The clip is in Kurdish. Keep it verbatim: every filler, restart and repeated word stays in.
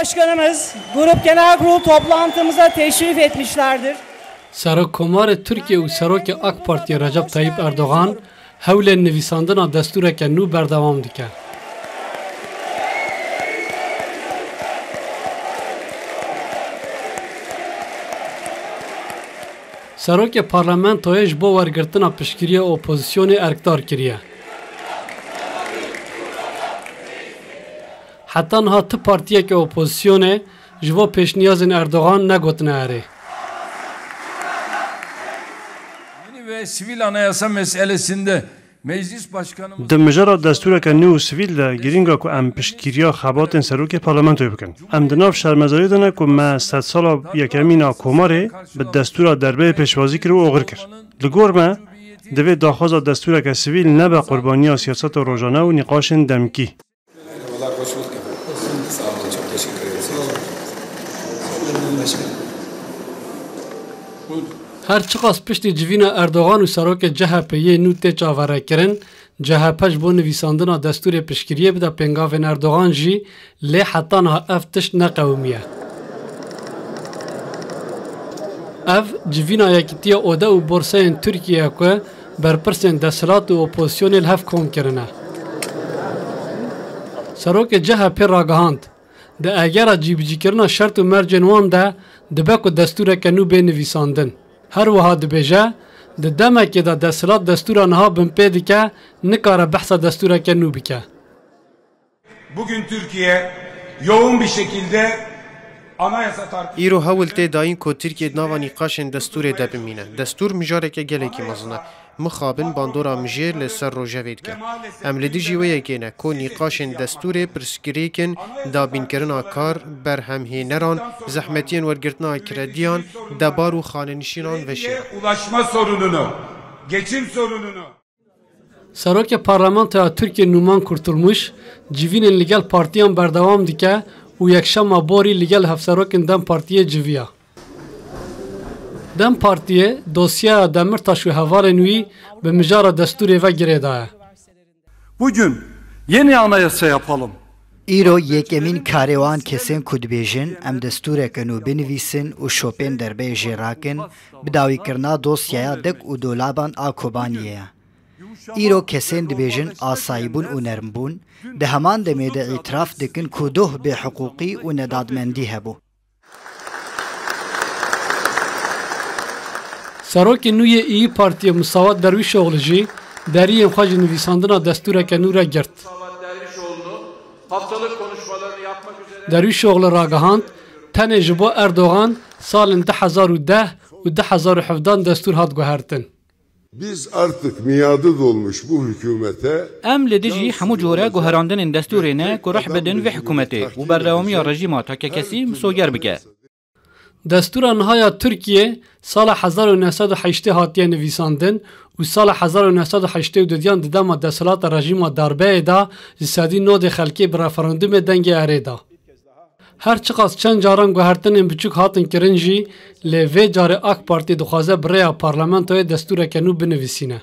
Başkanımız Grup Genel Kurul toplantımıza teşrif etmişlerdir. Serokkomarê Tirkiye û Serokê AK Partiyê Recep Tayyip Erdogan hewlên nivîsandina destûreke nû berdewam dike. Serokê Parlamentoyê ji bo wergirtina piştgiriya opozisyonê erkdar kiriye. Heta niha ti partiyeke opozisyonê ji bo pêşniyazên Erdogan negotine erê. Yeni ve sivil anayasa meselesinde meclis başkanımız... Di mijara destûreke nû û sivîl de girîng e ku em piştgiriya xebatên serokê parlamentoyê bikin. Em di nav şermezariyê de ne ku me sedsala yekemîn a Komarê bi destûra derbeyê pêşwazî kir û oxir kir. Li gor me, divê daxwaza destûreke sivîl nebe qurbaniya siyaseta rojane û nîqaşên demkî. Merhabalar, hoş bulduk efendim. Sağ olun, çok teşekkür ederiz. Başkanım. Buyurun. Her çiqas piştî civîna Erdogan û serokê C H P yê nû tê çaverekirin, C H P ji bo nivîsandina destûrê piştgiriyê bide pêngavên Erdogan jî, lê heta niha ev tişt neqewimiye. Ev civîna Yekîtiya Ode û Borseyên Tirkiyê ye ku berpirsên desthilat û opozisyonê li hev kom kirine. Serokê C H P ragihand, di egera cîbicîkirina şert û mercên wan de dibe ku destûreke nû bê nivîsandin. Her wiha dibêje, di demekê de desthilat destûra niha binpê dike, nikare behsa destûreke nû bike. Bugün Türkiye yoğun bir şekilde anayasa tartışması... Îro hewl tê dayîn ku Tirkiye di nava nîqaşên destûrê de bimîne. Destûr mijareke gelekî mezin e. Mixabin bandora mijêr li ser rojevê dike. Em li dijî wê yekê ne ku nîqaşên destûrê pirsgirêkên dabînkirina kar, berhemhêneran, zehmetiyên wergirtina krediyan, debar û xanenişînan veşêrin. Ulaşma sorununu, geçim sorununu... Serokê Parlamentoya Tirkiyê Numan Kurtulmuş civînên li gel partiyan berdewam dike û yekşema borî li gel hevserokên DEM Partiyê civiya. DEM Partiyê dosyeya Demirtaş û hevalên wî bi mijara destûrê ve girêdaye. Bugün yeni anayasa yapalım. Îro yekemîn karê wan kesên ku dibêjin em destûreke nû binivîsin û şopên derbeyê jê rakin, bi dawîkirina dosyaya dek û dolaban a Kobaniyê ye. Îro kesên dibêjin asayîbûn û nermbûn, di heman demê de îtiraf dikin ku doh bêhiqûqî û nedadmendî hebû. Serokê nû yê Îyî Partiyê Musavat Derwîşoğlu jî deriyên xwe ji nivîsandina destûreke nû re girt. Derwîşoğlu ragihand, tenê ji bo Erdogan salên du hezar û deh û du hezar û hevdan destûr hat guhertin. Biz artık miadı dolmuş bu hükümete... Em li dijî hemû cure guherandinên destûrê ne ku rih bidin vê hikûmetê û berdewamiya rejîma takekesî misoger bike. Destûra niha ya Tirkiyê sala hezar û neh sed û heştê hatiye nivîsandin û sala hezar û neh sed û heştê û dudiyan di dema desthilata rejîma darbeyê de ji sedî nodê xelkê bi referandumê dengê erê da. Her çiqas çend caran guhertinên biçûk hatin kirin jî, lê vê carê AK Partî dixwaze bi rêya parlamentoyê destûreke nû binivîsîne.